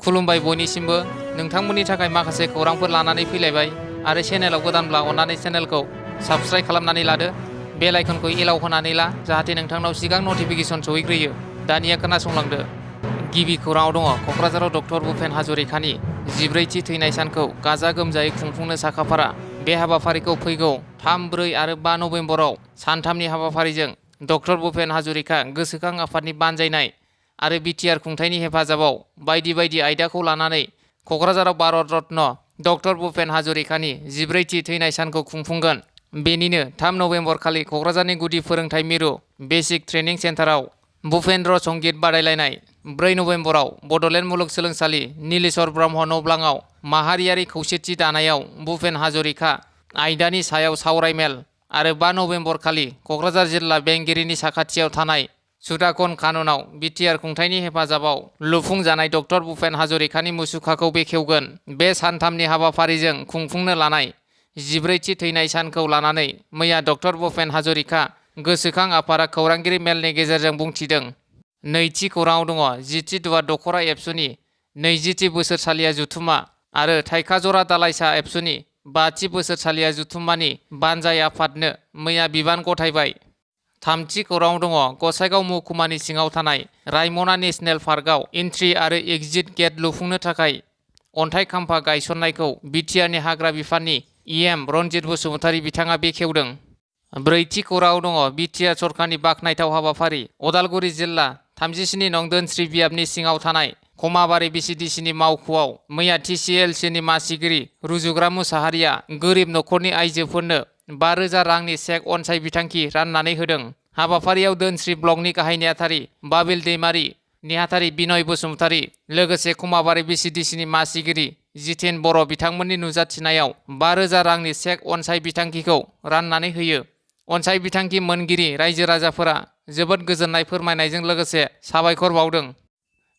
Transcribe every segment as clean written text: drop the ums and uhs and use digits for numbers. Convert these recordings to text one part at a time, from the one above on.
खुलुमबाय बयनिसिमबो नोंथांमोननि थाखाय माखासे खौरांफोर लानानै फैलायबाय आरो चेनेलाव गोदानब्ला अन्नानै चेनेलखौ साबस्क्राइब खालामनानै लादो बेल आइकनखौ एलाव होनानै ला जाहाथे नोंथांनाव सिगां नटिफिकेसन सहैग्रोयो। दानिया खोनासंलांदो। गिबि खौराङाव दङ क'क्राझाराव डक्टर भुपेन हाजरिकानि 14थि थैनाय सानखौ गाजा गोमजायै खुंफुंनो साखाफारा। बे हाबाफारिखौ फैगौ 3, 4 आरो 5 नभेम्बराव सानथामनि हाबाफारिजों डक्टर भुपेन हाजरिका गोसोखां आफादनि बानजायनाय आरो बिटिआर खुंथायनि हेफाजाबाव बायदि बायदि आयदाखौ लानानै क'क्राझाराव भारत रत्न डक्टर भुपेन हाजरिकानि 14थि थैनाय सानखौ खुंफुंगोन। बेनिनो 3 नभेम्बर खालि क'क्राझारनि गुदि फोरोंथाय मिरु बेसिक ट्रेनिं सेन्टाराव भुपेन्द्र संगीत बादायलायनाय, 4 नभेम्बराव बड'लेण्ड मुलुगसोलोंसालि नीलेश्वर ब्रह्म न'ब्लाङाव माहारियारि खौसेथि दानायाव भुपेन हाजरिका आयदानि सायाव सावराय मेल आरो 5 नभेम्बर खालि क'क्राझार जिल्ला बेंगिरिनि साखाथियाव थानाय सुदाकन काननाव बिटिआर खुंथायनि हेफाजाबाव लुफुंजानाय डक्टर भुपेन हाजरिकानि मुसुखाखौ बेखेवगोन। बे सानथामनि हाबाफारिजों खुंफुंनो लानाय 14थि थैनाय सानखौ लानानै मैया डक्टर भुपेन हाजरिका गोसोखां आफादा खौरांगिरि मेलनि गेजेरजों बुंथिदों। नैथि खौराङाव दङ 10थि दुवार दख'रा एबसुनि 20थि बोसोरसालिया जथुम्मा आरो थाइखाजरा दालाइसा एबसुनि 5थि बोसोरसालिया जथुम्मानि बानजाय आफादनो मैया बिबान गथायबाय। थामथि खौराङाव दङ गसाइगाव महकुमानि सिङाव थानाय रायमना नेशनेल पार्कआव एन्ट्रि आरो एक्जिट गेट लुफुंनो थाखाय अन्थाइ खाम्फा गायसननायखौ बिटिआरनि हाग्रा बिफाननि इएम रनजित बसुमतारी बिथाङा बेखेवदों। ब्रैथि खौराङाव दङ बिटिआर सरकारनि बाखनायथाव हाबाफारि अदालगुरि जिल्ला 37 नं दोनस्रि बियाबनि सिङाव थानाय खमाबारि बिसिडिसिनि मावख'आव मैया टिसिएलसिनि मासिगिरि रुजुग्रा मुसाहारिया गोरिब न'खरनि आइजोफोरनो 5,000 रांनि चेक अनसाय बिथांखि राननानै होदों। हाबाफारियाव दोनस्रि ब्लकनि गाहाय नेहाथारि बाबिल दैमारि, नेहाथारि बिनय बसुमतारी लोगोसे खमाबारि बिसिडिसिनि मासिगिरि जितेन बर' बिथांमोननि नुजाथिनायाव 5,000 रांनि चेक अनसाय बिथांखिखौ राननानै होयो। अनसाय बिथांखि मोनगिरि रायजो राजाफोरा जोबोद गोजोननाय फोरमायनायजों लोगोसे साबायखर बावदों।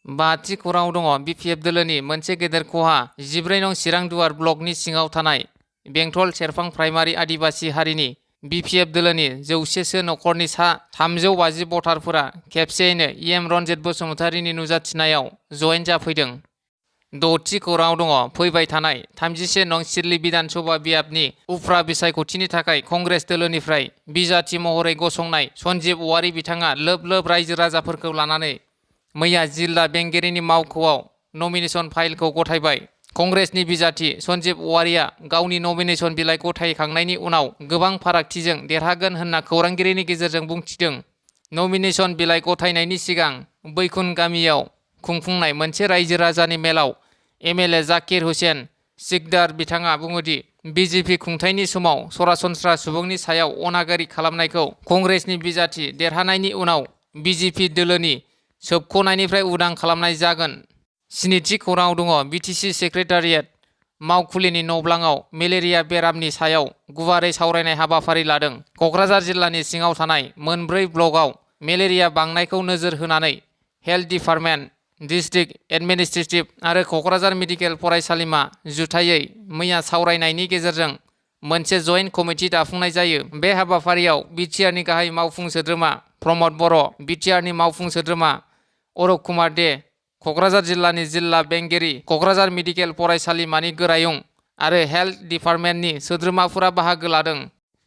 5थि खौराङाव दङ बिपिएफ दोलोनि मोनसे गेदेर खहा 14 नं चिरां दुवार ब्लकनि सिङाव थानाय बेंटल सेरफां प्राइमारि आदिबासि हारिनि बिपिएफ दोलोनि 100सो न'खरनि सा 350 भटारफोरा खेबसेयैनो इएम रनजित बसुमतारीनि नुजाथिनायाव जयेन जाफैदों। 6थि खौराङाव दङ फैबाय थानाय 31 नं सिदली बिधान सभा बियाबनि उफ्रा बिसायख'थिनि थाखाय कंग्रेस दोलोनिफ्राय बिजाथि महरै गसंनाय सन्जीब औवारी बिथाङा लोब लोब रायजो राजाफोरखौ लानानै मैया जिल्ला बेंगिरिनि मावख'आव नमिनेशन फाइलखौ गथायबाय। कंग्रेसनि बिजाथि सन्जीब औवारीया गावनि नमिनेशन बिलाइ गथायखांनायनि उनाव गोबां फारागथिजों देरहागोन होनना खौरांगिरिनि गेजेरजों बुंथिदों। नमिनेशन बिलाइ गथायनायनि सिगां बैकुन गामियाव खुंफुंनाय मोनसे रायजो राजानि मेलाव एमएलए जाकिर हुसेन सिकदार बिथाङा बुङोदि बिजेपि खुंथायनि समाव सरासनस्रा सुबुंनि सायाव अनागारि खालामनायखौ कंग्रेसनि बिजाथि देरहानायनि उनाव बिजेपि दोलोनि सोबख'नायनिफ्राय उदां खालामनाय जागोन। 7थि खौराङाव दङ बिटिसि सेक्रेटारियेट मावखुलिनि न'ब्लाङाव मेलेरिया बेरामनि सायाव गुवारै सावरायनाय हाबाफारि लादों। क'क्राझार जिल्लानि सिङाव थानाय मोनब्रै ब्लकआव मेलेरिया बांनायखौ नोजोर होनानै हेल्थ डिपार्टमेन्ट, डिस्ट्रिक्ट एडमिनिस्ट्रेटिभ आरो क'क्राझार मेडिकेल फरायसालिमा जुथायै मैया सावरायनायनि गेजेरजों मोनसे जयेन्ट कमिटि दाफुंनाय जायो। बे हाबाफारियाव बिटिआरनि गाहाय मावफुं सोद्रोमा प्रमद बर', बिटिआरनि मावफुं सोद्रोमा अरुप कुमार दे, क'क्राझार जिल्लानि जिल्ला बेंगिरि, क'क्राझार मेडिकेल फरायसालिमानि गोरायुं आरो हेल्थ डिपार्टमेन्टनि सोद्रोमाफोरा बाहागो लादों।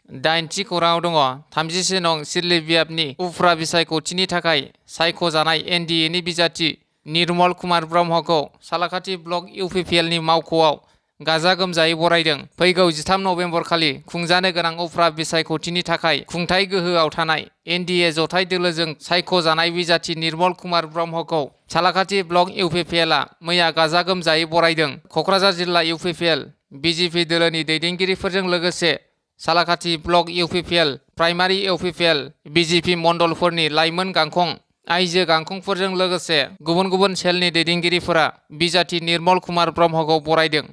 8थि खौराङाव दङ 31 नं सिदली बियाबनि उफ्रा बिसायख'थिनि थाखाय सायख'जानाय एनडिएनि बिजाथि निर्मल कुमार ब्रह्मखौ सालाकाथि ब्लक इउपिपिएलनि मावख'आव गाजा गोमजायै बरायदों। फैगौ 13 नभेम्बर खालि खुंजानो गोनां उफ्रा बिसायख'थिनि थाखाय खुंथाय गोहोआव थानाय एनडिए जथाय दोलोजों सायख'जानाय बिजाथि निर्मल कुमार ब्रह्मखौ सालाकाथि ब्लक इउपिपिएलआ मैया गाजा गोमजायै बरायदों। क'क्राझार जिल्ला इउपिपिएल बिजेपि दोलोनि दैदेनगिरिफोरजों लोगोसे सालाकाथि block UPPL, primary UPPL BJP मण्डलफोरनि लाइमोन गांखं, आइजो गांखंफोरजों लोगोसे गुबुन गुबुन सेलनि दैदेनगिरिफोरा बिजाथि निर्मल कुमार ब्रह्मखौ बरायदों।